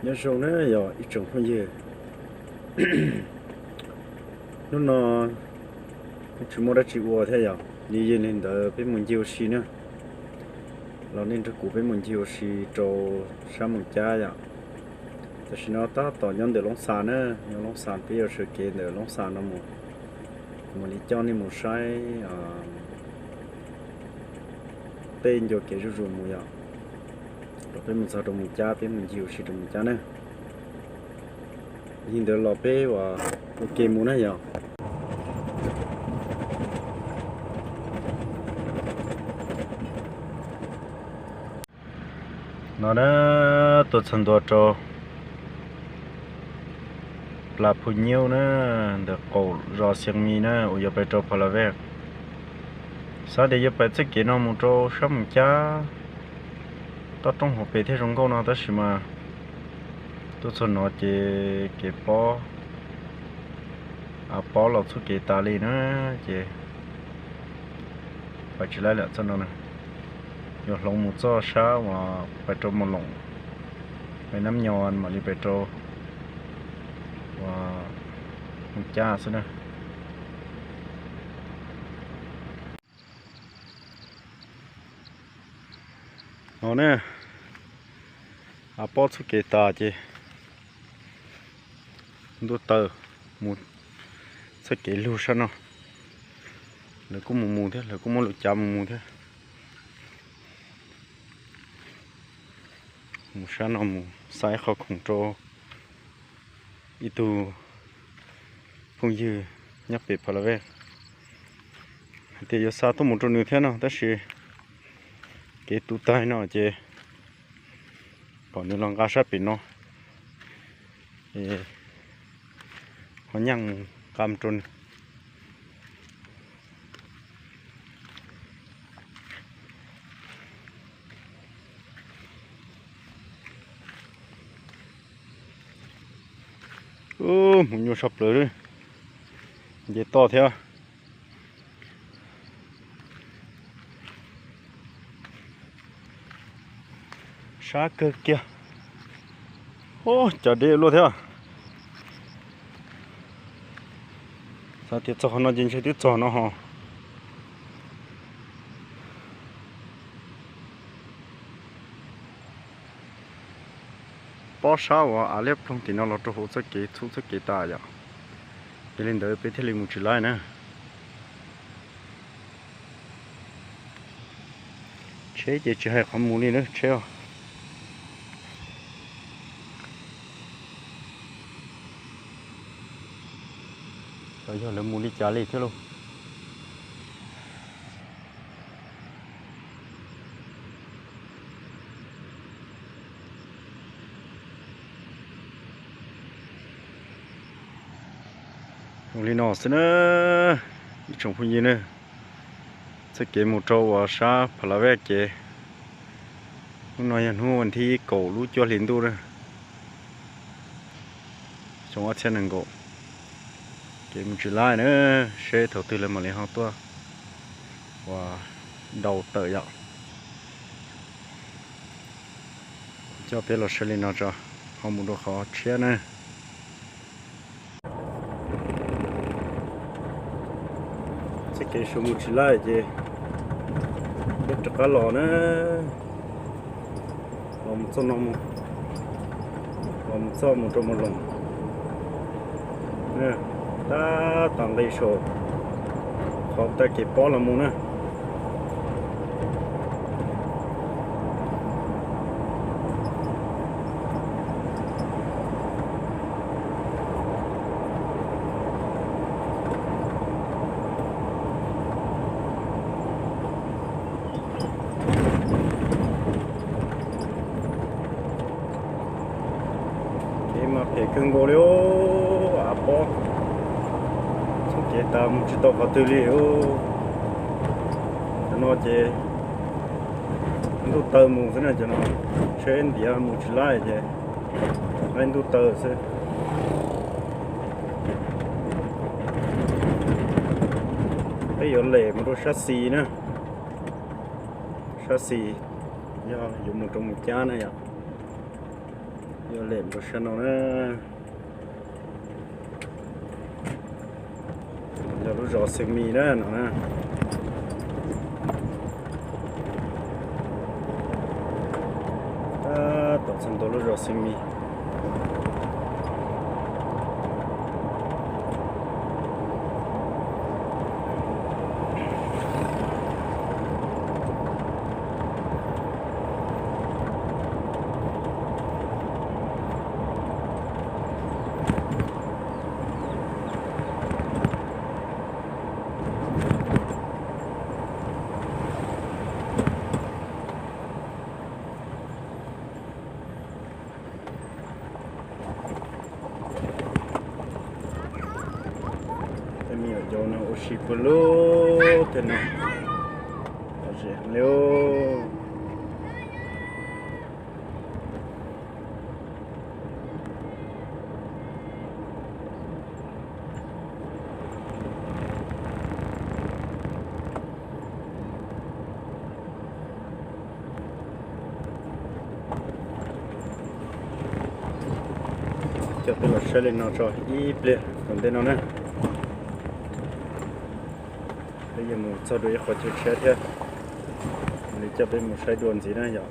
Nyob zoo na yog ib tsoom phooj ywg, hnub no kuj tsis muaj dab tsi ua thiab yog li, yog li ntawd peb mus ncig ua si na. Los nej nrog kuv peb mus ncig ua si rau sab Moos Cab yom. Tam sim no tab tom nyob ntawm Loob Xas na, nyob Loob Xas peb yuav sawv kev ntawm Loob Xas no mus, kuv mam li coj nej mus saib tej ncua kev zuj zus mus yom. Rau peb mus txog rau Moos Cab peb mus ncig ua si rau Moos Cab na. Yog li ntawd los peb ua, ua ke mus na yom. No na, tuaj txog ntua rau Plas Phu Nyiub na, ntawm qaum zos Xiav Mis na uas yuav pais rau Pha La Vej. Xav tias yuav pais txoj kev no mus rau sab Moos Cab toj roob hauv pes thiaj zoo nkauj no tab sis mas tuaj txog no ces kev pob, av pob los txhub kev tas li na, ces pais tsis laib lawm txoj no na. Yuav hloov mus txoj sab uas pais rau Moos Loos, pais Nab Nyos mam li pais rau uas Moos Cab xwb na. No ne, av pob txhub kev tas ces ntuj taw mus txoj kev lug sab no. Lawv kuj mus mus thiab, lawv kuj muab lub cav mus mus thiab. Mus sab no mus xa ib qho khoom rau ib tug phooj ywg nyob pem Pha La Vej hais tias yuav xa tuaj mus rau nws thiab no, tab sis kev tu taig no ces kom nws los nqa sab pem no, ho nyaj nqa mus rau nws. Ub, hmoov nyuaj tshaj plaws li, nce toj thiab. Sab kawg kiag. Ub, cas deb luaj thiab. Xav tias txog qhov no ces ntshe twb txog no ho. Pob sab uas av liab ploog tim no los rau hauv txoj kev txhub txoj kev tas yom. Yog li ntawd peb thiaj li mus tsis laib na. Tsheb ces tsis hais qhov mus li na tsheb os. Xyov yog lawv mus li cas li thiab lauj. Mus li no xwb na, ib tsoom phooj ywg na, txoj kev mus rau uas sab Pha La Vej ces hnub no yog hnub vas thib kaum lub cuaj hlis ntuj na, xyoo ob txhiab nees nkaum. Kev mus tsis laib na, seb thaum twg lawv mam li ho tuaj ua dau tawm yom. Coj peb los saib li no tso, ho mus dua qhov tshiab na. Txoj kev sawv mus tsis laib ces peb rov qab los na, los mus txoj no mus, los mus txoj mus rau Moos Loos. Tab tom nqis saum qhov tag kev pob los mus na. Kev mas phem kawg nkaus li, av pob txhub kev tas mus tsis tau qhov twg li. Cov no ces ntuj taw mus xwb na, cov no tsheb ntiav mus tsis laib ces laib ntuj taw xwb. Peb yuav lem mus rau sab xis na, sab xis yog yuav mus rau Moos Cab na yom. Yog lem npaum sab no na, yog lub zos Xeev Mis na no na. Tab tom txog ntua lub zos Xeev Mis. Tej me nyuam yaus no ua si pw lub tej no, lom zem heev li. Coj peb los saib li no tso ib pliag tom ntej no na, peb yuav mus txog dua ib qho chaw tshiab thiab, mam li coj peb mus saib dua ntxiv na yom.